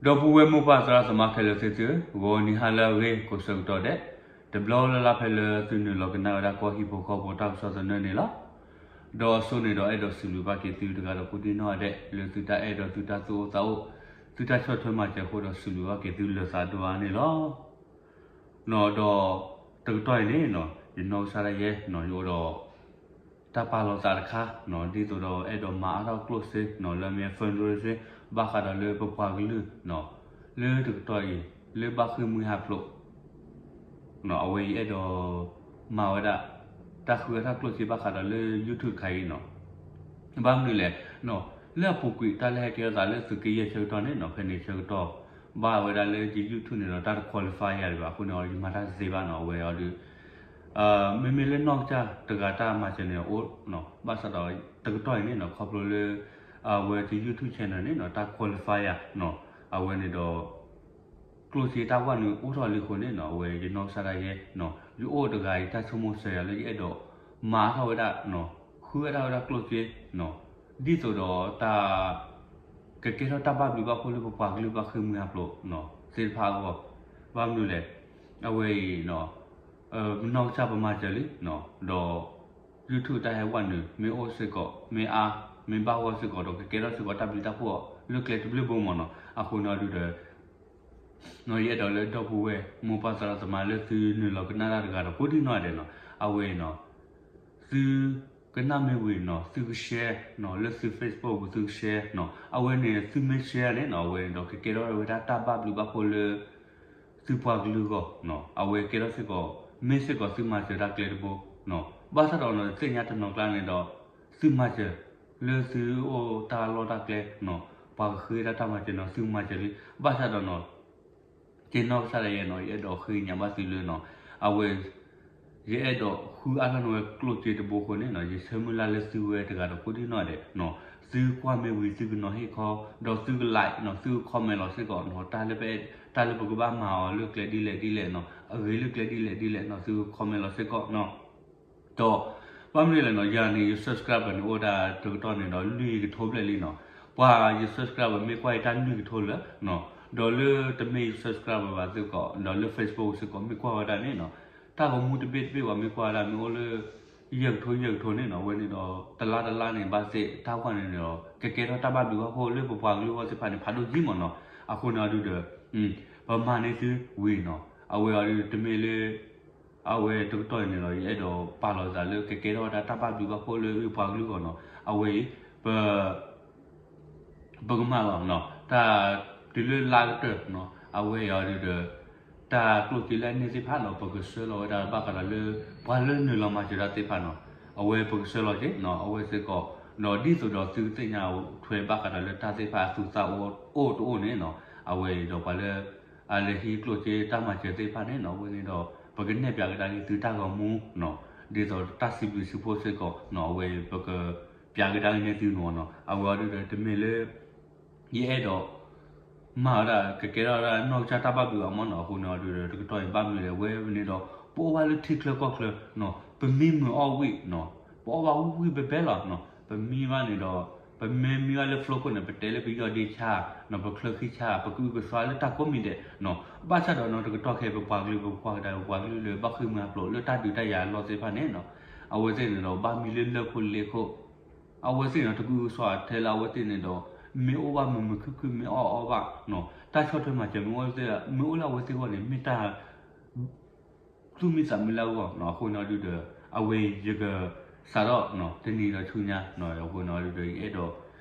ဒီပုၢ်ဝဲၢ်မိၢ်ပၢ်သရၣ်သမါခဲလၢာ်သ့ၣ်သုဧၢ, ဂီၤနံၤဟါလၢအဂ့ၤကိးဆၢကတီၢ်ဒဲး, တဘျီလၢ်လၢ်ဖဲလၢသုနုာ်လီၤကနၣ်ဝဲဒၣ်ကီၢ်ဟံၣ်ဖိဃီဖိတၢ်ကစီၣ်သနၢၣ်န့ၣ်လီၤ. ဒီးအစိန့ၣ်ဒီးအဲၣ်ဒိးစံးဘျုးဘၣ်က့ၤသုတဂၤဒီးကိးဒံနီၢ်ဂၤဒဲး လၢသုတၢ်အဲၣ်ဒီးသုတၢ်သူၣ်အိၣ်သးအိၣ်, သုတၢ်ဆီၣ်ထွဲမၤစၢၤအဃိဒီးစံးဘျုးဘၣ်က့ၤသုလၢသးဒိၣ်အါန့ၣ်လီၤ. ဒီးတကတီၢ်အံၤန့ၣ် ယနီၢ်ကစၢ်ဒၣ်ယဲ ယအိၣ်ဒီး တၢ်ပာ်လီၤသးတခါ ဒ်သိးဒီးအဲၣ်ဒိးမၤအါထီၣ်ကျိၣ်စ့ လၢအမ့ၢ် fundraising ဘၣ်ဃးဒီးလၢပပှၤကလုာ် လၢတကတီၢ်အံၤ လၢဘၣ်ဃ့ၢ်မှံဟးဖျိး အဝဲအံၤအဲၣ်ဒိး မၤဝဲဒၣ် တၢ်ဃုအါထီၣ်ကျိၣ်စ့ဘၣ်ဃးဒီးလၢ YouTube တခါအံၤနီၤ. ဘၣ်မနုၤလဲၣ် လၢအပူၤကွံာ်တၢ်လၢဟဲကဲထီၣ်သးလၢသုးက့ယဲၢ်ဆၢကတီၢ်န့ၣ်နီၤ ဖဲန့ၣ်ဆၢကတီၢ် ဘၣ်ဝဲဒၣ်လၢယ YouTube န့ၣ်ဒီးတၢ်တ qualify ယၤဒံးဘၣ် အဃိန့ၣ် ယမၤတၢ်တသ့ဘၣ်နီၤ အဝဲအီၤဒုး မ့မ့ၢ်လၢနီၢ်ကစၢ်တဂၤတၢ်မၤစၢၤန့ၣ်အိၣ်နီၤ ဘၣ်ဆၣ်ဒီးတကတီၢ်အံၤန့ၣ်နီၤ ခီဖျိလၢ အဝဲယ YouTube channel န့ၣ်နီၤ တၢ် qualify ယၤနီၤ အဝဲန့ၣ်ဒီး ကျိၣ်စ့တၢ်ဝဲနုာ်အိၣ်ထီၣ်လံအဃိန့ၣ်နီၤ အဝဲယနီၢ်ကစၢ်ဒၣ်ယဲနီၤ ယအိၣ်တဂၤအံၤတၢ်ဆိကမိၣ်စၢၤယၤလၢယအဲၣ်ဒိး မၤထီၣ်ဝဲဒၣ် ဃုအါထီၣ်ဝဲဒၣ်ကျိၣ်စ့နီၤ ဒ်သိးဒီးတၢ် ကကဲထီၣ်တၢ်ဘၣ်ဘျုးဘၣ်ဖှိၣ်လၢပပှၤကလုာ်ဘၣ်ဃ့ၢ်မှံဟးဖျိးနီၤ သ့ၣ်တဖၣ်အဂီၢ် ဘၣ်မနုၤလဲၣ် အဝဲအံၤနီၤ နီၢ်ကစၢ်ပမၤစၢၤလံနီၤ ဒီး YouTube တၢ်ဟဲဝဲနုာ် မ့ၢ်အိၣ်စ့ၢ်ကီး မ့ၢ်အါ မ့ၢ်ဘၣ်ဂီၢ်စ့ၢ်ကီးဒီး ကကဲထီၣ်စ့ၢ်ကီးတၢ်ဘျုးတၢ်ဖှိၣ်အီၤ လၢကျဲတဘျုးဘိမ့ၢ်နီၤ အဃိန့ၣ်အီၤဒုးဒီး ယအဲၣ်ဒိးလၢဒီပုၢ်ဝဲၢ် မိၢ်ပၢ်သရၣ်သမါလၢသုနုာ်လီၤကနၣ်တၢ်တဂၤဒီး ကိးဒံနီၢ်ဒဲးနီၤ အဝဲအံၤနီၤ သုကနၣ်မ့ၢ်ဝံၤနီၤ သုက share နီၤ လၢသု Facebook ပူၤသုက share နီၤ အဝဲန့ၣ်သုမ့ၢ် share န့ၣ်နီၤ အဝဲန့ၣ်ဒီးကကဲထီၣ်ဝဲဒၣ်တၢ်ဘၣ်ဘျုးဘၣ်ဖှိၣ်လၢ သုပှၤကလုာ်အဂီၢ်နီၤ အဝဲကဲထီၣ်စ့ၢ်ကီး မ့ၢ်စ့ၢ်ကီးသုမၤစၢၤတၢ်ကျဲတဘိနီၤ ဘၣ်ဆၣ်ဒီးနီၤ သ့ၣ်ညါတနီၤကျါန့ၣ်ဒီး သုမၤစၢၤ လၢသုအိၣ်တၢ်လီၢ်တၢ်ကျဲနီၤ ပှၤကဃ့တၢ်တၢ်မၤစၢၤနီၤ သုမၤစၢၤလံ ဘၣ်ဆၣ်ဒီးနီၤ က့နီၢ်ကစၢ်ဒၣ်ယဲနီၤ ယအဲၣ်ဒိးဃ့ကညးဘၣ်သုလၢနီၤ အဝဲ ယအဲၣ်ဒိးဃုအါထီၣ်န့ၢ်ဝဲကျိၣ်စ့တဘိအဃိန့ၣ်နီၤ ယဆၢမုၢ်လၢ်လၢသုဝဲတဂၤဒီးကိးဒံနီၢ်ဒဲးနီၤ သုကွၢ်မ့ၢ်ဝံၤသုကနီၤဟ့ၣ်ခီ ဒီးသုက like နီၤ သုက comment လီၤစ့ၢ်ကီးနီၤ တၢ်လၢပ တၢ်လၢပကဘၣ်မၤအီၤလၢကျဲဒ်လဲၣ်ဒ်လဲၣ်နီၤ အဂ့ၤလၢကျဲဒ်လဲၣ်ဒ်လဲၣ်နီၤ သုက comment လီၤစ့ၢ်ကီးနီၤ ဒီး ဘၣ်မနုၤလဲၣ်နီၤ ယၤန့ၣ် ယ subscriber န့ၣ် အိၣ်ဒၣ်တကတီၢ်န့ၣ်ဒီး လွံၢ်ကထိဘျဲၣ်လံနီၤ ပှၤယ subscriber မ့ၢ်ကွၢ်ယတၢ်လွံၢ်ကထိလၢာ်နီၤ ဒီးလၢတမ့ၢ်ယ subscriber ဘၣ်စ့ၢ်ကီး ဒီးလၢ Facebook စ့ၢ်ကီး မ့ၢ်ကွၢ်ဝဲဒၣ်န့ၣ်နီၤ တၢ်ဂီၤမူတဘ့ၣ်တဘ့ၣ်ပှၤမ့ၢ်ကွၢ်ဝဲဒၣ်မ့ၢ်အိၣ်လၢ ယဲၢ်ကထိယဲၢ်ကထိန့ၣ်နီၤ အဝဲန့ၣ်ဒီး တလါတလါန့ၣ် ဘၣ်သ့ၣ်တၢ်ဝဲန့ၣ်ဒီး ကကဲထီၣ်တၢ်ဘၣ်ဘျုးဘၣ်ဖှိၣ်လၢပပှၤကလုာ်အဂီၢ်သ့ၣ်တဖၣ်န့ၣ် ဖးဒိၣ်ကံမ့ၢ်နီၤ အဃိန့ၣ်အီၤဒုးဒီး ပမၤန့ၢ်သုဝံၤနီၤ အဝဲအီၤဒုးတမ့ၢ်လၢ အဝဲတကတီၢ်အံၤန့ၣ်ဒီး ယအဲၣ်ဒိးပာ်လီၤသးလၢကကဲထီၣ်ဝဲဒၣ်တၢ်ဘၣ်ဘျုးဘၣ်ဖှိၣ်လၢပပှၤကလုာ်အဂီၢ်နီၤ အဝဲအံၤ ပ ပကမၤလီၤနီၤ တၢ်တုၤလၢလါကတၢၢ်နီၤ အဝဲအံၤအီၤဒုးဒီး တၢ်ကျိၣ်စ့လၢအန့ၢ်သ့ၣ်တဖၣ်နီၤ ပကဆှၢလီၤဝဲဒၣ်ဘၣ်ဃးဒီးလၢ ပှၤလၢနုာ်လီၤမၤစၢၤတၢ်သ့ၣ်တဖၣ်နီၤ အဝဲပကဆှၢလီၤက့ၤနီၤ အဝဲစ့ၢ်ကီး ဒီးဒ်သိးဒီးသုကသ့ၣ်ညါထွဲဘၣ်ဃးဒီးလၢတၢ်သ့ၣ်တဖၣ်အသူသးအိၣ်တအိၣ်န့ၣ်နီၤ အဝဲအံၤဒီးပှၤလၢ အလဲၤဟံးကျိၣ်စ့တၢ်မၤစၢၤသ့ၣ်တဖၣ်န့ၣ်နီၤ အဝဲန့ၣ်ဒီး ပကနဲၣ်ပၠးကဒါက့ၤသုတၢ်ဂီၤမူနီၤ ဒ်သိးတၢ်စံးဘျုးစံးဖှိၣ်စ့ၢ်ကီးနီၤ အဝဲပက ပၠးကဒါက့ၤန့ၢ်သုန့ၣ်နီၤ အဝဲအီၤဒုးဒီးတမ့ၢ်လၢ ယအဲၣ်ဒိး မၤဝဲဒၣ် ကကဲထီၣ်ဝဲဒၣ်နီၢ်ကစၢ်တၢ်ဘၣ်ဘျုးအမ့ၢ်နီၤ အဃိန့ၣ်အီၤဒုးဒီး တကတီၢ်အံၤဘၣ်မနုၤလဲၣ် ဝဲန့ၣ်ဒီး ပအိၣ်ဘၣ်လၢထံချၢကီၢ်ချၢနီၤ ပမံမုာ်အီၣ်ဝံၣ်နီၤ ပအီၣ်ဘၣ်ဝံၣ်ဝံၣ်ဘဲဘဲလီၤနီၤ ပမံဘၣ်န့ၣ်ဒီး ပမ့ၢ်မံဘၣ်လၢ ဖျိခိၣ်န့ၣ် ပတဲလၢပယီၢ်ဒ့ဆါနီၤ ပချၢဃံဆါ ပကအုကစွါလၢတၢ်ကိးမံၤဒဲးနီၤ ဘၣ်ဆၣ်ဒီးနီၤ တကတီၢ်ခဲအံၤ ပပှၤကလုာ် ပပှၤကလုာ်လၢဘၣ်ဃ့ၢ်မှံဟးဖျိးလၢတၢ်ဒုးတၢ်ယၤအလီၢ်သ့ၣ်တဖၣ်န့ၣ်နီၤ အဝဲသ့ၣ်န့ၣ်ဒီး ဘၣ်မံလၢလၢၢ်ခိၣ်လ့ခိၣ် အဝဲသ့ၣ်န့ၣ် တကအုကစွါထဲလၢအဝဲသ့ၣ်န့ၣ်ဒီး မ့ၢ်အိၣ်ဘၣ်မုာ်မုာ်ခုၣ်ခုၣ် မ့ၢ်အီၣ်အီဘၣ်နီၤ တၢ်ဆီၣ်ထွဲမၤစၢၤမ့ၢ်အိၣ်လၢအဝဲသ့ၣ်အဂီၢ်န့ၣ် မ့ၢ်တၢ် သူၣ်မံသးမုာ်လၢအဂီၢ်နီၤ အဃိန့ၣ်အီၤဒုးဒီး အဝဲအံၤယကစးထီၣ်နီၤ တနံၤဒီးဆူညါနီၤ အဃိန့ၣ်အီၤဒုးဒီး ယအဲၣ်ဒိး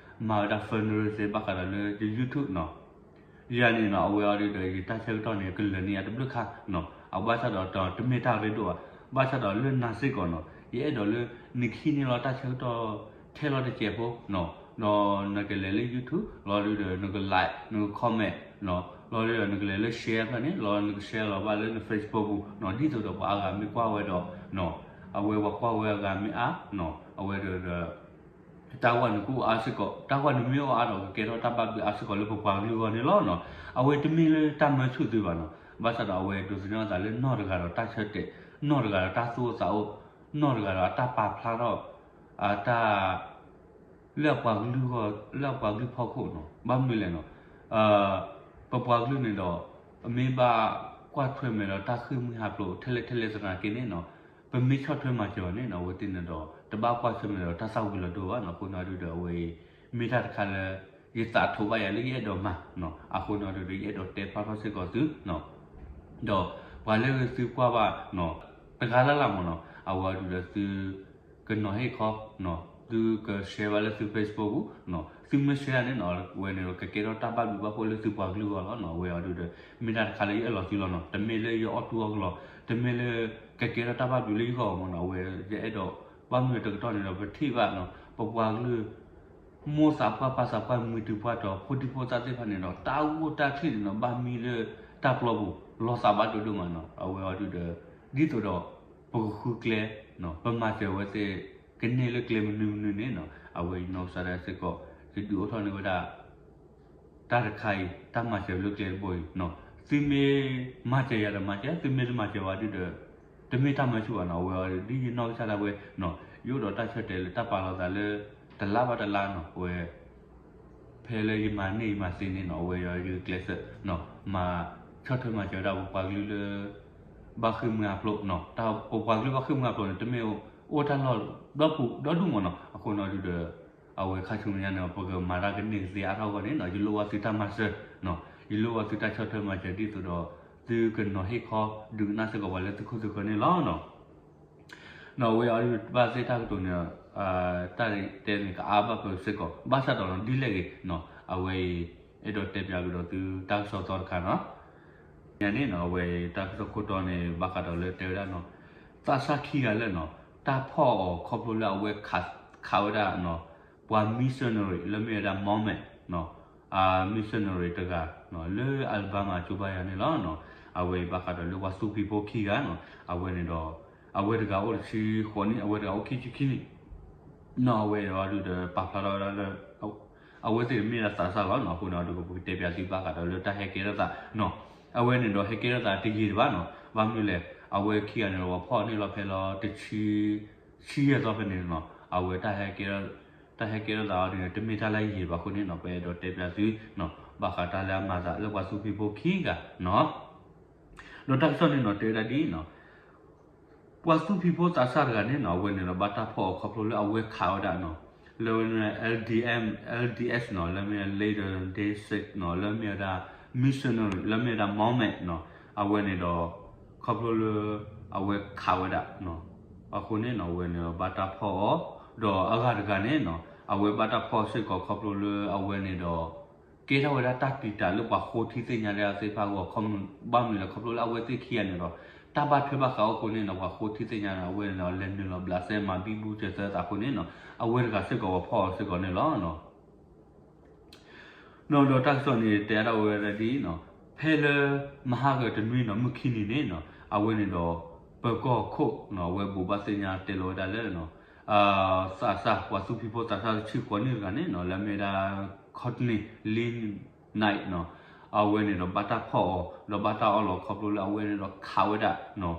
မၤဝဲဒၣ် fundraising ဘၣ်ဃးဒီးလၢယ YouTube နီၤ ယၤန့ၣ်နီၤ အဝဲအီၤဒုးဒီး ယတၢ်ဆၢကတီၢ်န့ၣ် ကလၢာ်န့ၢ်ယၤတဘျုးခါနီၤ အဘၣ်ဆၣ်ဒီး တမ့ၢ်တၢ်ရ့ဒိၣ်ဘၣ် ဘၣ်ဆၣ်ဒီးလၢနၤစ့ၢ်ကီးနီၤ ယအဲၣ်ဒိးလၢ နကဟံးန့ၢ်လီၤတၢ်ဆၢကတီၢ် ထဲလီၤတစဲးဖိနီၤ ဒီးနကလဲၤလၢ YouTube လီၤဒုးဒီး နက like နက comment နီၤ လီၤဒုးဒီး နကလဲၤလၢ share ဖျၢၣ်န့ၣ် လီၤနက share လီၤဘၣ်လၢန Facebook ပူၤနီၤ ဒ်သိးဒီးပှၤအါဂၤမ့ၢ်ကွၢ်ဝဲဒီးနီၤ အဝဲပှၤကွၢ်ဝဲအဂၤမ့ၢ်အါနီၤ အဝဲဒီး တၢ်ဝဲနုာ်ကအိၣ်အါစ့ၢ်ကီး တၢ်ဝဲနုာ်မ့ၢ်အိၣ်အါဒီး ကကဲထီၣ်တၢ်ဘၣ်ဘျုးအါစ့ၢ်ကီးလၢပပှၤကလုာ်အဂီၢ်န့ၣ်လီၤနီၤ အဝဲတမ့ၢ်လၢတၢ်မၢဆူၣ်သုဘၣ်နီၤ ဘၣ်ဆၣ်ဒီးအဝဲဒိးသန့ၤအသးလၢနီၢ်တဂၤဒီးတၢ်ဆၢတဲာ် နီၢ်တဂၤဒီးတၢ်သူၣ်အိၣ်သးအိၣ် နီၢ်တဂၤဒီးအတၢ်ပာ်ဖျါထီၣ် အတၢ် လၢအပှၤကလုာ်ဂီၢ် လၢအပှၤကလုာ်ဖီခိၣ်နီၤ ဘၣ်မနုၤလဲၣ်နီၤ အ ပပှၤကလုာ်န့ၣ်ဒီး မ့ၢ်ဘၣ်ကွၢ်ထွဲမဲာ်ဒီးတၢ်ဃ့ၢ်မှံဟးဖျိးထဲလဲၣ်ထဲလဲၣ်သနာ်က့န့ၣ်နီၤ, ပမ့ၢ်ဆီၣ်ထွဲမၤစၢၤအီၤန့ၣ်နီၤ အဝဲသ့ၣ်န့ၣ်ဒီး တဘၣ်ကွၢ်ထွဲမဲာ်ဒီးတၢ်သၣ်ဝံၤလီၤဒိဘၣ်နီၤ. အဃိန့ၣ်ဒုဒီး အဝဲအံၤ မ့ၢ်တၢ်တခါလၢ ယသးထိးဘၣ်ယၤလၢယအဲၣ်ဒိးမၤနီၤ. အဃိန့ၣ်ဒုဒီး ယအဲၣ်ဒိးတဲဖျါထီၣ်စ့ၢ်ကီးသုနီၤ. ဒီးပှၤလၢဂ့ၤသုကွၢ်ဘၣ် တဂၤလၢ်လၢ်မ့ၢ်နီၤ, အဝဲအံၤဒုဒီးသုကနီၤဟ့ၣ်ခီ, သုက share ဘၣ်လၢသု Facebook ပူၤ, သုမ့ၢ် share န့ၣ်နီၤ အဝဲန့ၣ်ဒီး ကကဲထီၣ်တၢ်ဘၣ်ဘျုးဘၣ်ဖှိၣ်လၢသုပှၤကလုာ်အဂီၢ်လီၤနီၤ. အဝဲအံၤဒုဒီး မ့ၢ်တၢ်တခါလၢယအၢၣ်လီၤသုလီၤနီၤ. တမ့ၢ်လၢယအီၣ်တူၢ်အီၣ်ကလီ, တမ့ၢ်လၢကကဲထီၣ်တၢ်ဘၣ်ဘျုးလၢယဂီၢ်မ့ၢ်နီၤ. အဝဲယအဲၣ်ဒိး ဘၣ်မနုၤတကတီၢ်န့ၣ်ဒီး ပထံၣ်ဘၣ်နီၤ ပပှၤကလုာ် မိၢ်သးပှၢ်ပၢ်သးပှၢ် မုၢ်တုၤပှၢ်တီၤ ဖိဒံဖိသၣ်သ့ၣ်တဖၣ်န့ၣ်ဒီး တၢ်ဂိၢ်တၢ်ချံးန့ၣ်ဒီး ဘၣ်မံလၢတၢ်ပျီပူၤ လီၤသးဘၣ်ဒိဒိၣ်မးနီၤ. အဝဲအံၤဒုဒီး ဒ်သိးဒီး ပကဃုကျဲ ပမၤစၢၤအဝဲသ့ၣ် ကန့ၢ်လၢကျဲမနုၤမနုၤန့ၣ်နီၤ အဝဲအံၤနီၢ်ကစၢ်ဒၣ်စ့ၢ်ကီး ယဒုးအိၣ်ထီၣ်န့ၢ်ဝဲဒၣ် တၢ်တခါအံၤ တၢ်မၤစၢၤလၢကျဲတဘိအံၤနီၤ. သုမ့ၢ်မၤစၢၤယၤဒီးမၤစၢၤ, သုမ့ၢ်တမၤစၢၤဘၣ်ဒုဒီး တမ့ၢ်တၢ်မၤဆူၣ်ဘၣ်နီၤ. အဝဲအံၤဒု ဒ်ယနီၢ်ကစၢ်ဒၣ်ဝဲနီၤ ယအိၣ်ဒီးတၢ်ဆၢတဲာ်လၢတၢ်ပာ်လီၤသးလၢ တလါဘၣ်တလါနီၤ အဝဲ ဖဲလၢယမၤန့ၢ်ယမၤသ့န့ၣ်နီၤ အဝဲအံၤယကျဲးစၢး မၤဆီၣ်ထွဲမၤစၢၤဝဲဒၣ်ပပှၤကလုာ်လၢ ဘၣ်ဃ့ၢ်မှံဟးဖျိးနီၤ. တၢ်ပပှၤကလုာ်ဘၣ်ဃ့ၢ်မှံဟးဖျိးန့ၣ် တမ့ၢ်အိၣ်တၢ်လီၢ်ဒီဒူၣ်ဒီဒူၣ်မ့ၢ်နီၤ. အဃိန့ၣ်ဒုဒီး အဝဲခါဆူညါန့ၣ် ပကမၤတၢ်ကန့ၢ်ကသ့အါထီၣ်အဂီၢ်န့ၣ်နီၤ ယလိၣ်ဘၣ်သုတၢ်မၤစၢၤ, ယလိၣ်ဘၣ်သုတၢ်ဆီၣ်ထွဲမၤစၢၤဒ်သိးဒီး သုကနီၤဟ့ၣ်ခီ ဒုးကနၣ်စ့ၢ်ကီးပှၤလၢသုခိၣ်သုဃၢၤန့ၣ်လီၤနီၤ. နီၤ အဝဲအံၤဒု ဘၣ်သ့ၣ်တၢ်ကတိၤန့ၣ် တၢ်တဲန့ၣ် ကအါဘၣ်ပှၤစ့ၢ်ကီး ဘၣ်ဆၣ်ဒီးနီၤ ဒ်လဲၣ်ဂ့ၤနီၤ အဝဲအံၤ အဲၣ်ဒိးတဲပၠးကဒီးသုတၢ်ကစီၣ်သီတခါနီၤ. ညါန့ၣ်နီၤ အဝဲအံၤတၢ်ကစီၣ်ခိၣ်တီန့ၣ် ဘၣ်ဃးဒီးလၢတဲဝဲဒၣ်နီၤ သးစၢ်ခံဂၤလၢာ်နီၤ တၢ်ဖီၣ်အီၤခီဖျိလၢအဝဲခးဝဲဒၣ်နီၤ ပှၤ missionary လၢမ့ၢ်ဝဲဒၣ် Mormon နီၤ missionary တဂၤ လၢ Alabama ကၠိဘါယွၤန့ၣ်လီၤနီၤ. အဝဲအံၤဘၣ်ဃးဒီးလၢပှၤသူဖံးဖိခံဂၤနီၤ အဝဲန့ၣ်ဒီး အဝဲတဂၤအိၣ်တဆံဃိးနံၣ် အဝဲတဂၤအိၣ်ခံဆံခံနံၣ်နီၤ. အဝဲအံၤဒုဒီးပာ်ဖျါထီၣ်ဝဲဒၣ်လၢ အဝဲသ့ၣ်မ့ၢ်ဒၣ်သးစၢ်လီၤနီၤ. အဃိန့ၣ်ဒီး ပကတဲပၠးသုဘၣ်ဃးဒီးလၢတၢ်ဟဲကဲထီၣ်သးနီၤ. အဝဲန့ၣ်ဒီးဟဲကဲထီၣ်သးတယံာ်တဘၣ်နီၤ. ဘၣ်မနုၤလဲၣ် အဝဲခံဂၤန့ၣ်ဒီး ပှၤဖီၣ်န့ၢ်လီၤဖဲလီၤတဆံ ဆံယဲၢ်သီဖဲန့ၣ်နီၤ. အဝဲ တၢ်ဟဲကဲထီၣ်သးအီၤန့ၣ် တမ့ၢ်တၢ်လၢယံာ်ဘၣ်အဃိန့ၣ်နီၤ ပအဲၣ်ဒိးတဲပၠးသုနီၤ ဘၣ်ဃးတၢ်လၢအမၤသးလၢပှၤသူဖံးဖိခံဂၤနီၤ. ဒီးတၢ်ကစီၣ်န့ၣ်နီၤ တဲဝဲဒၣ်ဒ်အံၤနီၤ ပှၤသူဖံးဖိသးစၢ်တဂၤန့ၣ်နီၤ အဝဲန့ၣ်ဒီးဘၣ်တၢ်ဖီၣ်အီၤခီဖျိလၢအဝဲခးဝဲဒၣ်နီၤ လၢဝဲန့ၣ် L D M L D S နီၤ လၢမ့ၢ် Latter Day Saint နီၤ လၢမ့ၢ်ဝဲဒၣ် missionary လၢမ့ၢ်ဝဲဒၣ် Mormon နီၤ အဝဲန့ၣ်ဒီး ခီဖျိလၢ အဝဲခးဝဲဒၣ်နီၤ အဃိန့ၣ်နီၤ အဝဲန့ၣ်ဒီးဘၣ်တၢ်ဖီၣ်အီၤ ဒီးအဂၤတဂၤန့ၣ်နီၤ အဝဲဘၣ်တၢ်ဖီၣ်စ့ၢ်ကီးခီဖျိလၢအဝဲန့ၣ်ဒီး ကဲထီၣ်ဝဲဒၣ်တၢ်တံာ်တာ်လၢပှၤဃိထံသ့ၣ်ညါတၢ်သ့ၣ်တဖၣ်အဂီၢ် ဘၣ်မနုၤလဲၣ် ခီဖျိလၢအဝဲသ့ၣ်ခံဂၤန့ၣ်ဒီး တၢ်ဘၣ်ထွဲဘၣ်ဃးအိၣ်အဃိန့ၣ်နီၤ ပှၤဃိထံသ့ၣ်ညါန့ၣ် အဝဲန့ၣ်ဒီးလဲၤနုာ်လီၤဘျးစဲမၤဘံဘူစၢၤသၢသးအဃိန့ၣ်နီၤ အဝဲတဂၤစ့ၢ်ကီးပှၤဖီၣ်အီၤစ့ၢ်ကီးန့ၣ်လီၤ. နီၤ ဒီးတၢ်ကစီၣ်န့ၣ် တဲဒၣ်ဝဲဒၣ်ဒ်အံၤနီၤ ဖဲလၢမဟါကတနွံနီၤ မုၢ်ခံနံၤန့ၣ်နီၤ အဝဲန့ၣ်ဒီး ပၢၤကီၢ်ခိၣ်နီၤ အဝဲဘိးဘၣ်သ့ၣ်ညါတဲလီၤဝဲဒၣ်လၢ သးစၢ် ပှၤသူဖံးဖိသးစၢ်တဆံဃိးနံၣ်တဂၤန့ၣ်နီၤ လၢမ့ၢ်ဝဲဒၣ် Courtney Lee Knight နီၤ အဝဲန့ၣ်ဒီးဘၣ်တၢ်ဖီၣ်အီၤ ဒီးဘၣ်တၢ်အီၣ်လီၤခီဖျိလၢအဝဲန့ၣ်ဒီးခးဝဲဒၣ်နီၤ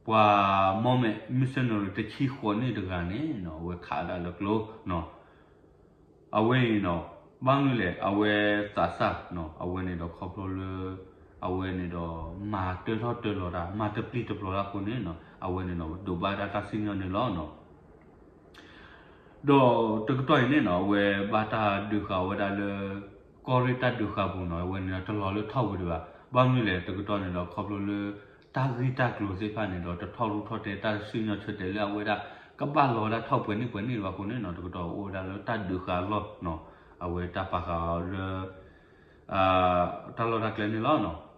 ပှၤ Mormon missionary တဆံဃိးနံၣ်တဂၤန့ၣ်နီၤ အဝဲခးဝဲဒၣ်လၢကျိနီၤ အဝဲအံၤနီၤ ဘၣ်မနုၤလဲၣ် အဝဲသးစၢ်နီၤ အဝဲန့ၣ်ဒီးခီဖျိလၢ အဝဲန့ၣ်ဒီး မၤတၢထီၣ်တၢလီၤတၢ် မၤတပျံၤတပျီၤတၢ်အဃိန့ၣ်နီၤ အဝဲန့ၣ်ဒီး ဒိးဘၣ်ဒၣ်တၢ်စံၣ်ညီၣ်န့ၣ်လီၤနီၤ. ဒီးတကတီၢ်အံၤန့ၣ်နီၤ အဝဲဘၣ်တၢ်ဒုးဃာ်ဝဲဒၣ်လၢ ကီၢ်ရ့ၣ်တၢ်ဒုးဃာ်ပူၤနီၤ အဝဲန့ၣ်ဒီးတလီၤလၢထီၣ်ပှဲၤဒံးဘၣ်. ဘၣ်မနုၤလဲၣ် တကတီၢ်န့ၣ်ဒီး ခီဖျိလၢ တၢ်ဂ့ၢ်တၢ်ကျိၤသ့ၣ်တဖၣ်န့ၣ်ဒီး တထီၣ်ရူၢ်ထီၣ်တဲာ် တၢ်စံၣ်ညီၣ်ဆၢတဲာ်လၢအဝဲဒၣ် ကဘၣ်လီၤဝဲဒၣ်ထီၣ်ပှဲၤနံၣ်ပှဲၤနံၣ်ဘၣ်အဃိန့ၣ်နီၤ တကတီၢ်အိၣ်ဝဲဒၣ်လၢတၢ်ဒုးဃာ်အလီၢ်နီၤ အဝဲတၢ်ပာ်ဃာ်အီၤလၢ တၢ်လီၢ်တၢ်ကျဲန့ၣ်လီၤနီၤ.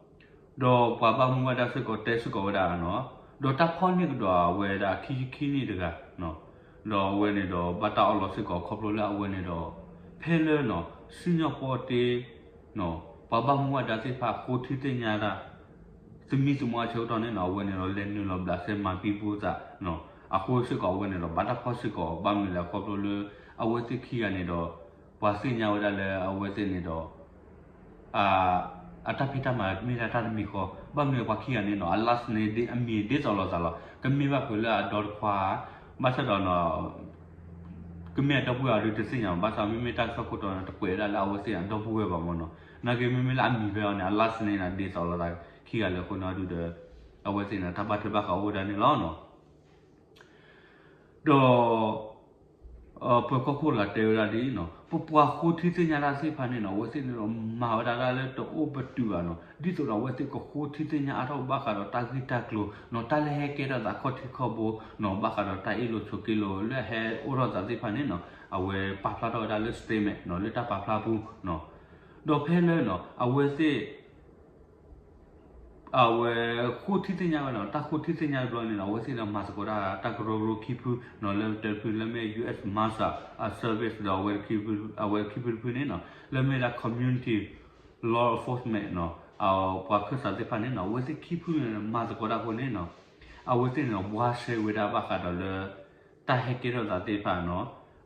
ဒီးပှၤဘၣ်မူဘၣ်ဒါစ့ၢ်ကီးတဲစ့ၢ်ကီးဝဲဒၣ်နီၤ ဒီးတၢ်ဖီၣ်န့ၢ်ကဒီးအဝဲဒၣ်ခံဆံခံနံၣ်တဂၤနီၤ ဒီးအဝဲန့ၣ်ဒီးဘၣ်တၢ်အီၣ်လီၤစ့ၢ်ကီးခီဖျိလၢအဝဲန့ၣ်ဒီး ဖဲလၢနီၤ စံၣ်ညီၣ်ပီတ့နီၤ ပှၤဘၣ်မူဘၣ်ဒါသ့ၣ်တဖၣ်ဃိထံသ့ၣ်ညါတၢ် သမံသမိးအဆၢကတီၢ်န့ၣ်နီၤ အဝဲန့ၣ်ဒီးလဲၤနုာ်လီၤဘျးစဲမၤဘံဘူသးနီၤ အဃိစ့ၢ်ကီးအဝဲန့ၣ်ဒီးဘၣ်တၢ်ဖီၣ်စ့ၢ်ကီး ဘၣ်မနုၤလဲၣ်ခီဖျိလၢ အဝဲသ့ၣ်ခံဂၤန့ၣ်ဒီး ပှၤသ့ၣ်ညါဝဲဒၣ်လၢအဝဲသ့ၣ်န့ၣ်ဒီး အတၢ်ဖံးတၢ်မၤမ့ၢ်ဒၣ်တၢ်တမံၤဃီ ဘၣ်မနုၤပှၤခံဂၤန့ၣ်နီၤ အ last name အမံၤဒ်သိးလိာ်သးလီၤ ကမ့ၢ်ဘၣ်ဖုးလၢအဒီတခွါ ဘၣ်ဆၣ်ဒီးနီၤ က မ့မ့ၢ်အဒီပုၢ်ဝဲၢ်အီၤဒုးတသ့ၣ်ညါဘၣ်, ဘၣ်ဆၣ်မ့မ့ၢ်တၢ်ကစီၣ်ခိၣ်တီန့ၣ် တကွဲးဝဲဒၣ်လၢအဝဲသ့ၣ်အဒီပုၢ်ဝဲၢ်ဘၣ်မ့ၢ်နီၤ, နာ်က့မ့မ့ၢ်လၢအမံၤဖဲအီၤန့ၣ် အ last name န့ၣ် ဒ်သိးလိာ်သးခံဂၤလၢအဃိန့ၣ်ဒုးဒီး အဝဲသ့ၣ်န့ၣ် တၢ်ဘၣ်ထွဲဘၣ်ဃးအိၣ်ဝဲဒၣ်န့ၣ်လီၤနီၤ. ဒီး ပၢၤကီၢ်ခိၣ်တဂၤတဲဝဲဒၣ်ဒ်အံၤနီၤ, ပပှၤဃိထံသ့ၣ်ညါတၢ်သ့ၣ်တဖၣ်န့ၣ်နီၤ အဝဲသ့ၣ်န့ၣ်ဒီးမၤဝဲဒၣ်တၢ်လၢတအိၣ်ပတုာ်ဘၣ်နီၤ, ဒ်သိးဒီးအဝဲသ့ၣ်ကဃိထံသ့ၣ်ညါအါထီၣ်ဘၣ်ဃးဒီးတၢ်ဂ့ၢ်တၢ်ကျိၤနီၤ, တၢ်လၢဟဲကဲထီၣ်သးခီၣ်ထံးခီၣ်ဘိနီၤ, ဘၣ်ဃးဒီးတၢ်အ့ၣ်လိာ်ဆိးက့လိာ်လၢအဟဲအိၣ်ထီၣ်သးသ့ၣ်တဖၣ်န့ၣ်နီၤ, အဝဲပာ်ဖျါထီၣ်ဝဲဒၣ်လၢ statement နီၤ လၢတၢ်ပာ်ဖျါပူၤနီၤ, ဒီးဖဲလၢနီၤ အဝဲသ့ၣ် အဝဲဃိထံသ့ၣ်ညါဝဲနီၤ, တၢ်ဃိထံသ့ၣ်ညါတဘျီန့ၣ်နီၤ အဝဲသ့ၣ်ဒီးမၤသကိးတၢ် တၢ်ကရၢကရိခံဖုနီၤ, လၢတဖုလၢမ့ၢ် US Marshal Service ဒီး အဝဲခံဖုတဖုန့ၣ်နီၤ လၢမ့ၢ်ဒၣ် community law enforcement နီၤ, ပှၤခၢၣ်စးသ့ၣ်တဖၣ်န့ၣ်နီၤ အဝဲသ့ၣ်ခံဖုန့ၣ်မၤသကိးတၢ်အဃိန့ၣ်နီၤ, အဝဲသ့ၣ်န့ၣ်ဒီးဘှါရှဲဝဲဒၣ်ဘၣ်ဃးဒီးလၢ တၢ်ဟဲကဲထီၣ်သးသ့ၣ်တဖၣ်နီၤ,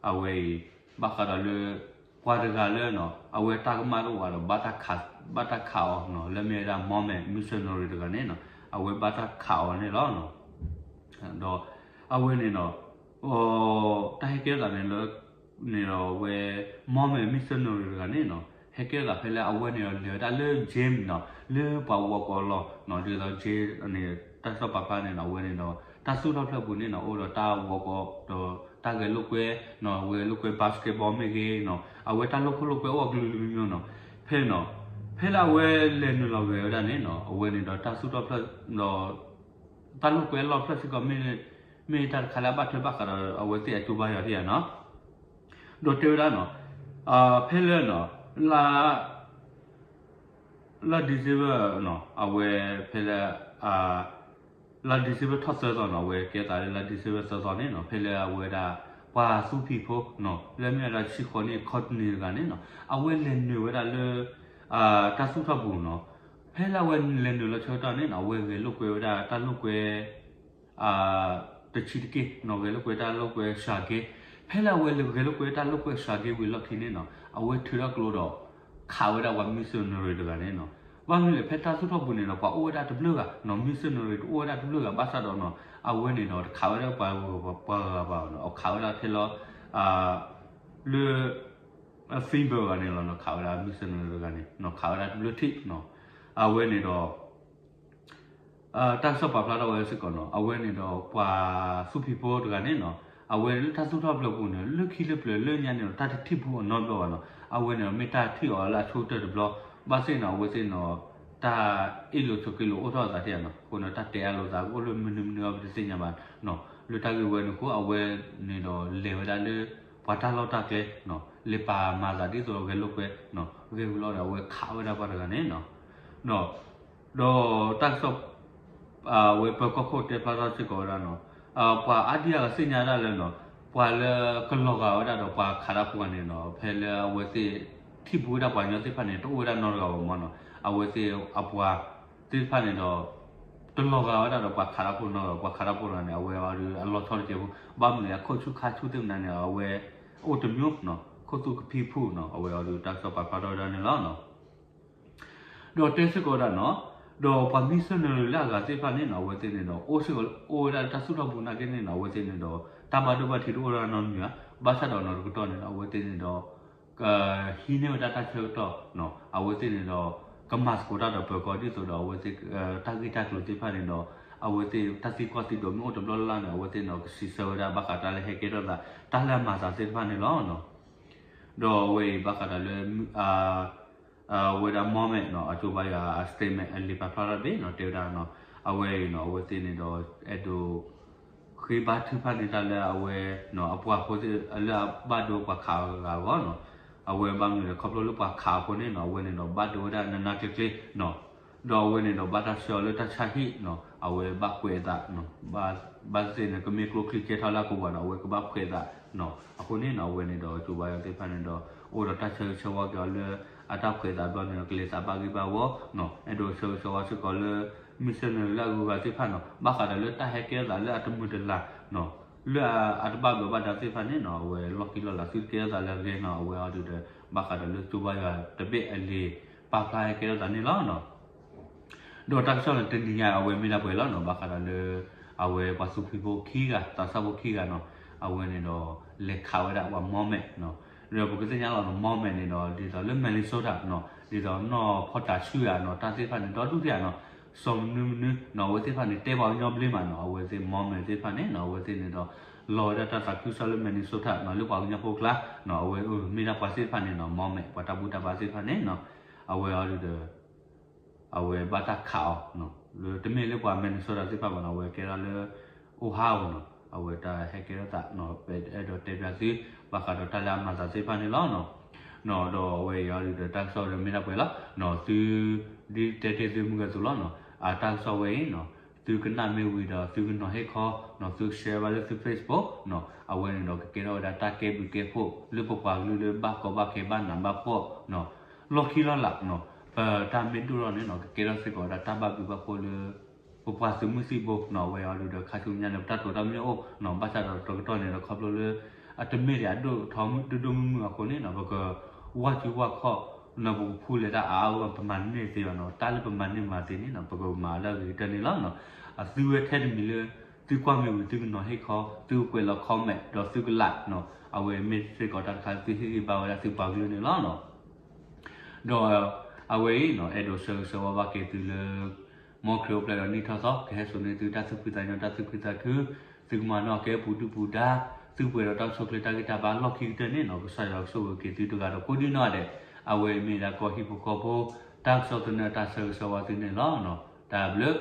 အဝဲအံၤ ဘၣ်ဃးဒီးလၢ ပှၤတဂၤလၢနီၤ အဝဲတၢ်ကမၣ်တအိၣ်ဘၣ်ဒီး ဘၣ်တၢ်ခးအီၤနီၤ, လၢမ့ၢ်ဝဲဒၣ် Mormon missionary တဂၤန့ၣ်နီၤ အဝဲဘၣ်တၢ်ခးအီၤန့ၣ်လီၤ. ဒီးအဝဲန့ၣ်ဒီး တၢ်ဟဲကဲထီၣ်သးန့ၣ်လၢ န့ၣ်ဒီးအဝဲ Mormon missionary တဂၤန့ၣ်နီၤ ဟဲကဲထီၣ်သးဖဲလၢအဝဲန့ၣ်ဒီးလဲၤဝဲဒၣ်လၢ gym နီၤ လၢပှၤဝီၤကိးအလီၢ်နီၤ, ဒ်သိး gym န့ၣ် တၢ်ကစီၣ်ပာ်ဖျါန့ၣ်နီၤ အဝဲန့ၣ်ဒီး တၢ်သူၣ်ထီၣ်ဖျၢၣ်ပူၤန့ၣ်နီၤ အိၣ်ဒီးတၢ်ဝီၤကိးဒီးတၢ်ဂဲၤလိာ်ကွဲ ဂဲၤလိာ်ကွဲ basketball မ့ၢ်ဂ့ၤနီၤ အဝဲတၢ်လိာ်ခိၣ်လိာ်ကွဲအိၣ်အကလုာ်ကလုာ်မံၤမံၤနီၤ, ဖဲနီၤ ဖဲလၢအဝဲလဲၤနုာ်လီၤဂဲၤဝဲဒၣ်န့ၣ်နီၤ အဝဲန့ၣ်ဒီးတၢ်သူၣ်ထီၣ်ဖျၢၣ်ဒီး တၢ်လိာ်ကွဲအလီၢ်ဖျၢၣ်စ့ၢ်ကီး မ့ၢ်တၢ်တခါလၢအဘၣ်ထွဲဘၣ်ဃးဒီးအဝဲသ့ၣ်အကၠိဘါယွၤထံၣ်ဧါနီၤ, ဒီးတဲဝဲဒၣ်နီၤ ဖဲလၢနီၤ လါ လါ December နီၤ အဝဲဖဲလၢ လါ December ထီၣ်သၢသီနီၤ အဝဲကဲသးလၢလါ December သၢသီန့ၣ်နီၤ ဖဲလၢအဝဲဒၣ် ပှၤသူဖံးဖိနီၤ လၢမ့ၢ်ဝဲဒၣ်ဆံဃိးနံၣ် Courtney တဂၤန့ၣ်နီၤ အဝဲလဲၤနုာ်ဝဲဒၣ်လၢ တၢ်သူၣ်ထီၣ်ပူၤနီၤ, ဖဲလၢအဝဲလဲၤနုာ်လီၤဆၢကတီၢ်န့ၣ်နီၤ အဝဲဂဲၤလိာ်ကွဲဝဲဒၣ်တၢ်လိာ်ကွဲ တဆံတက့ၢ်နီၤ ဂဲၤလိာ်ကွဲတၢ်လိာ်ကွဲစှၤက့, ဖဲလၢအဝဲဂဲၤလိာ်ကွဲတၢ်လိာ်ကွဲစှၤက့ဝံၤလီၢ်ခံန့ၣ်နီၤ အဝဲထုးထီၣ်ကျိဒီး ခးဝဲဒၣ်ပှၤ missionary တဂၤန့ၣ်နီၤ, ဘၣ်မနုၤလဲၣ် ဖဲတၢ်သူၣ်ထီၣ်ပူၤန့ၣ်ဒီး ပှၤအိၣ်ဝဲဒၣ်တဘျုးဂၤနီၤ missionary တအိၣ်ဝဲဒၣ်တဘျုးဂၤ ဘၣ်ဆၣ်ဒီးနီၤ အဝဲန့ၣ်ဒီးတခးဝဲဒၣ်ပှၤဂၤပှၤဂၤဘၣ်နီၤ အခးဝဲဒၣ်ထဲလီၤ လၢ female တဂၤန့ၣ်လီၤနီၤ ခးဝဲဒၣ် missionary တဂၤန့ၣ်နီၤ ခးဝဲဒၣ်တဘျုးထံၣ်နီၤ, အဝဲန့ၣ်ဒီး တၢ်ကစီၣ်ပာ်ဖျါထီၣ်ဝဲစ့ၢ်ကီးနီၤ အဝဲန့ၣ်ဒီးပှၤသူဖံးဖိတဂၤန့ၣ်နီၤ အဝဲလၢတၢ်သူၣ်ထီၣ်ဖျၢၣ်ပူၤန့ၣ် လၢခံလၢပျၢၤလၢညါန့ၣ်ဒီး တၢ်တထံၣ်ဘူးအီၤနီတဘျီဘၣ်နီၤ, အဝဲန့ၣ်ဒီးမ့ၢ်တၢ်ထံၣ်အီၤလၢအဆိကတၢၢ်တဘျီ, ဘၣ်သ့ၣ်နီၤ အဝဲသ့ၣ်န့ၣ်ဒီး တၢ်အ့ၣ်လိာ်ဆိးက့လိာ်အိၣ်ထီၣ်အသးထံၣ်ဧါနီၤ, အဃိန့ၣ် တၢ်တဲအါလိာ်သးကအိၣ်လၢမနုၤမနုၤအီၤပတသ့ၣ်ညါဘၣ်နီၤ, လၢတၢ်ဂ့ၢ်ဝဲန့ၣ်အဃိ အဝဲန့ၣ်ဒီးလဲၤဝဲဒၣ်လၢ ပှၤတၢ်လီၢ်တၢ်ကျဲနီၤ လဲၤပာ်မၤသးဒ်သိးဂဲၤလိာ်ကွဲနီၤ ဂဲၤဝံၤလီၤဒီး အဝဲခးဝဲဒၣ်ပှၤတဂၤန့ၣ်နီၤ ဒီးတၢ်ကစီၣ် အဝဲပၢၤကီၢ်ခိၣ်တဲဖျါထီၣ်စ့ၢ်ကီးဝဲဒၣ်နီၤ, ပှၤအါဒံအါဂၤသ့ၣ်ညါဒၣ်လၢနီၤ, ပှၤလၢကလီၤဂာ်ဝဲဒၣ်ဒီးပှၤခးတၢ်ဖိဂၤန့ၣ်နီၤ ဖဲလၢအဝဲသ့ၣ်ထံၣ်ဘူးဝဲဒၣ်ပှၤကညီသ့ၣ်တဖၣ်န့ၣ် တအိၣ်ဝဲဒၣ်နီတဂၤဘၣ်မ့ၢ်နီၤ, အဝဲသ့ၣ်အပှၤသ့ၣ်တဖၣ်န့ၣ်ဒီး တလီၤဂာ်ဝဲဒၣ်ဒီးပှၤခးတၢ်ဖိနီတဂၤ, ပှၤခးတၢ်ဖိတဂၤန့ၣ် အဝဲအီၤဒုးအလီၤဆီတကဲးဖိ, ဘၣ်မနုၤလဲၣ် အခိၣ်ဆူၣ်ခါဆူၣ်သ့ၣ်မနုၤန့ၣ် အဝဲအိၣ်တမံၤနီၤ, ခိၣ်သူကဖံဖုၣ်နီၤ, အဝဲအီၤဒုးတၢ်ကစီၣ်ပာ်ဖျါထီၣ်ဝဲဒၣ်န့ၣ်လီၤ. ဒီးတဲစ့ၢ်ကီးဝဲဒၣ်နီၤ, ဒီးပှၤ missionary လၢအဂၤသ့ၣ်တဖၣ်န့ၣ်နီၤ အဝဲသ့ၣ်န့ၣ်ဒီး အိၣ်စ့ၢ်ကီးအိၣ်ဝဲဒၣ်လၢတၢ်သူၣ်ထီၣ်ပူၤနာ်က့န့ၣ်နီၤ အဝဲသ့ၣ်န့ၣ်ဒီး တၢ်ဘၣ်ဒိဘၣ်ထံးတအိၣ်ဒၣ်နီတမံၤဘၣ်, ဘၣ်ဆၣ်ဒီးနီၤတကတီၢ်န့ၣ်ဒီး အဝဲသ့ၣ်န့ၣ်ဒီး ကဟံးန့ၢ်ဝဲဒၣ်တၢ်ဆၢကတီၢ်နီၤ, အဝဲသ့ၣ်န့ၣ်ဒီး ကမၤသကိးတၢ်ဒီးပၢၤကီၢ်ဒ်သိးဒီးအဝဲသ့ၣ် တၢ်ဂ့ၢ်တၢ်ကျိၤသ့ၣ်တဖၣ်န့ၣ်ဒီး အဝဲသ့ၣ်တၢ်သံကွၢ်သံဒိးမ့ၢ်အိၣ်တဘျီလၢ်လၢ်န့ၣ် အဝဲသ့ၣ်န့ၣ်ဒီးကစံးဆၢဝဲဒၣ်ဘၣ်ဃးတၢ်လၢဟဲကဲထီၣ်သး တၢ်လၢအမၤသးသ့ၣ်တဖၣ်န့ၣ်လီၤ. ဒီးအဝဲအံၤဘၣ်ဃးဒီးလၢ အဝဲဒၣ် Mormon နီၤ အကၠိဘါယွၤအ statement အလံာ်ပာ်ဖျါထီၣ်တဘ့ၣ်နီၤ တဲဝဲဒၣ်နီၤ, အဝဲအံၤနီၤ အဝဲသ့ၣ်န့ၣ်ဒီး အဲၣ်ဒိး ဃ့ဘါထုကဖၣ်န့ၢ်တၢ်လၢအဝဲ အပှၤဖိသ့ၣ်လၢအဘၣ်ဒိပှၤခးအဂၤအဂီၢ်နီၤ, အဝဲဘၣ်မနုၤလဲၣ် ခီဖျိလၢပှၤခးအဃိန့ၣ်နီၤ အဝဲန့ၣ်ဒီးဘၣ်ဒိဝဲဒၣ်နးနးကျ့ကျ့နီၤ, ဒီးအဝဲန့ၣ်ဒီးဘၣ်တၢ်ဆှၢအီၤလၢတၢ်ဆါဟံၣ်နီၤ အဝဲဘၣ်ကွဲးအသး ဘၣ်သ့ၣ်န့ၣ် ကမ့ၢ်ကျိချံကဲထီၣ်လၢအကဝီၤဒီး အဝဲကဘၣ်ဖှဲးအသးနီၤ, အဃိန့ၣ်နီၤ အဝဲန့ၣ်ဒီးကၠိဘါယွၤသ့ၣ်တဖၣ်န့ၣ်ဒီး အိၣ်ဒီးတၢ်ဆၢဂ့ၤဆၢဝါက့ၤအီၤလၢ အတၢ်ဖှဲးသးဘျီန့ၣ်ဒီး ကလဲၤသးဘၣ်ဂ့ၢ်ဘၣ်ဝီနီၤ, အဲၣ်ဒိးဆၢဂ့ၤဆၢဝါစ့ၢ်ကီးလၢ missionary လၢအဂုၤအဂၤသ့ၣ်တဖၣ်နီၤ ဘၣ်ဃးဒီးလၢတၢ်ဟဲကဲထီၣ်သးလၢအတမုာ်တလၤနီၤ လၢအတဘၣ်ဘျီးဘၣ်ဒါသ့ၣ်တဖၣ်န့ၣ်နီၤ အဝဲလီၢ်ခံလီၢ်လၤသုတကဲထီၣ်သးလၢအဂ့ၤနီၤ အဝဲအီၤဒုးဒီး ဘၣ်ဃးဒီးလၢကၠိဘါယွၤတဘ့ၣ်အလံာ်ပာ်ဖျါဟဲကဲထီၣ်သးန့ၣ်လီၤနီၤ. ဒီးတၢ်ကစီၣ်န့ၣ်တနံၤညါအဝဲမ့ၢ်ဒၣ်ပှဲၤလီၤနီၤ ဘၣ်ဃးဒီးလၢ အဝဲပှၤသူဖံးဖိခံဂၤ သးစၢ်ဖိခံဂၤနီၤ အဝဲန့ၣ်ဒီး လဲၤခးဝဲဒၣ်ပှၤ Mormon နီၤ, ဒီးပကသ့ၣ်ညါလီၤနီၤ Mormon န့ၣ်ဒီး ဒ်သိးလၢ Minnesota နီၤ ဒ်သိးနီၢ်ဖီတၢ်ဆူၣ်ဧါနီၤ တၢ်သ့ၣ်တဖၣ်န့ၣ် ဒီဒူၣ်သ့ၣ်ဧါနီၤ, စီၤမနုၤမနုၤနီၤ အဝဲသ့ၣ်တဖၣ်န့ၣ် တဲပှၤကညီဘျ့မးနီၤ, အဝဲသ့ၣ် Mormon သ့ၣ်တဖၣ်န့ၣ်နီၤ အဝဲသ့ၣ်န့ၣ်ဒီး လီၤဝဲဒၣ်တၢ်သးခုကစီၣ်လၢ Minnesota နီၤ လၢပှၤကညီဖိကျါနီၤ, အဝဲမ့ၢ်ဒၣ်ပှၤသ့ၣ်တဖၣ်န့ၣ်နီၤ Mormon ပှၤတၢ်ဘူၣ်တၢ်ဘါသ့ၣ်တဖၣ်န့ၣ်နီၤ, အဝဲအီၤဒုးဒီး အဝဲဘၣ်တၢ်ခးအီၤ လၢတမ့ၢ်လၢပှၤ Minnesota သ့ၣ်တဖၣ်ဘၣ်နီၤ, အဝဲကဲထီၣ်လၢ Ohio နီၤ, အဝဲတၢ်ဟဲကဲထီၣ်သးနီၤ ပအဲၣ်ဒိးတဲပၠးသု ဘၣ်ဃးဒီးတၢ်လၢအမၤသးသ့ၣ်တဖၣ်န့ၣ်လီၤနီၤ, ဒီးအဝဲအံၤအီၤဒုးဒီး တၢ်ကစီၣ်ဒီးမ့ၢ်ဒၣ်ပှဲၤလီၤနီၤ, သု ဒ်တဲတ့ၢ်သုမုၢ်ဂၤသိးလီၤနီၤ, အတၢ်ကစီၣ်ဝဲအံၤနီၤ သုကနၣ်မ့ၢ်ဝံၤဒီး သုကနီၤဟ့ၣ်ခီနီၤ သုက share ဘၣ်လၢသု Facebook နီၤ, အဝဲန့ၣ်ဒီးကကဲထီၣ်ဝဲဒၣ်တၢ်ကဲဘျုးကဲဖှိၣ် လၢပပှၤကလုာ်လၢဘၣ်ကီဘၣ်ခဲဘၣ်နးဘၣ်ဖှီၣ်နီၤ, လီၢ်ခံလီၢ်လၤနီၤ, ပတၢ်မ့ၢ်ဒိၣ်ထီၣ်န့ၣ်နီၤ ကကဲထီၣ်စ့ၢ်ကီးဝဲဒၣ်တၢ်ဘၣ်ဘျုးဘၣ်ဖှိၣ်လၢ ပပှၤသုးမုၢ်သံၣ်ဘိနီၤ, အဝဲအီၤဒုးဒီး ခါဆူညါန့ၣ် ပတၢ်တိာ်တၢ်မံအိၣ်နီၤ, ဘၣ်ဆၣ်ဒီးတကတီၢ်န့ၣ်ဒီး ခီဖျိလၢ အတမ့ၢ်ဒံးအဒိၣ်ထီဒိၣ်ဒိၣ်မုၢ်မုၢ်အဃိန့ၣ်နီၤ ပက ဝၢ်စုဝၢ်ခီၣ်နီၤ, ပကဖူလဲၤတၢ်အါအါဂီၢ်ဂီၢ် ပမၤန့ၢ်သ့ဘၣ်နီၤ, တၢ်လၢပမၤန့ၢ်မၤသ့န့ၣ်နီၤ ပကမၤလၢအဂ့ၤကတၢၢ်န့ၣ်လီၤနီၤ, အသုဝဲထဲတမံၤလၢ သုကွၢ်မ့ၢ်ဝံၤ သုကနီၤဟ့ၣ်ခီ သုကကွဲးလီၤ comment ဒီးသုက like နီၤ, အဝဲမ့ၢ်စ့ၢ်ကီးတၢ်တခါလၢသုဟ့ၣ်ဂံၢ်ဘါဝဲဒၣ်သုပှၤကလုာ်န့ၣ်လီၤနီၤ. ဒီးအဝဲအံၤနီၤ အဲၣ်ဒိးဆၢဂ့ၤဆၢဝါဘၣ်က့ၤသုလၢ မ်ခရံာ်အိၣ်ဖျဲၣ်ဒီးနံၣ်ထီၣ်သီ ကဟဲစိာ်န့ၢ်သုတၢ်သူၣ်ဖှံသးညီ တၢ်သူၣ်ဖှံသးခု, သုကမၤနၢၤအီၤကဲပူၤဒုၣ်ပူၤဒါ, သုပှဲၤဒီးတၢ်ဆိၣ်ချ့တၢ်ဂံၢ်တၢ်ဘါလီၢ်ခံကတၢၢ်န့ၣ်နီၤ, ကစၢ်ယွၤကဆိၣ်ဂ့ၤက့ၤသုတဂၤဒီးကိးဒံနီၢ်ဂၤဒဲး, အဝဲအံၤမ့ၢ်ဒၣ်ကီၢ်ဟံၣ်ဖိဃီဖိ တၢ်ကစီၣ်သနၢၣ်တၢ်ဆၢဂ့ၤဆၢဝါသုန့ၣ်လီၤ. တၢ်ဘျုး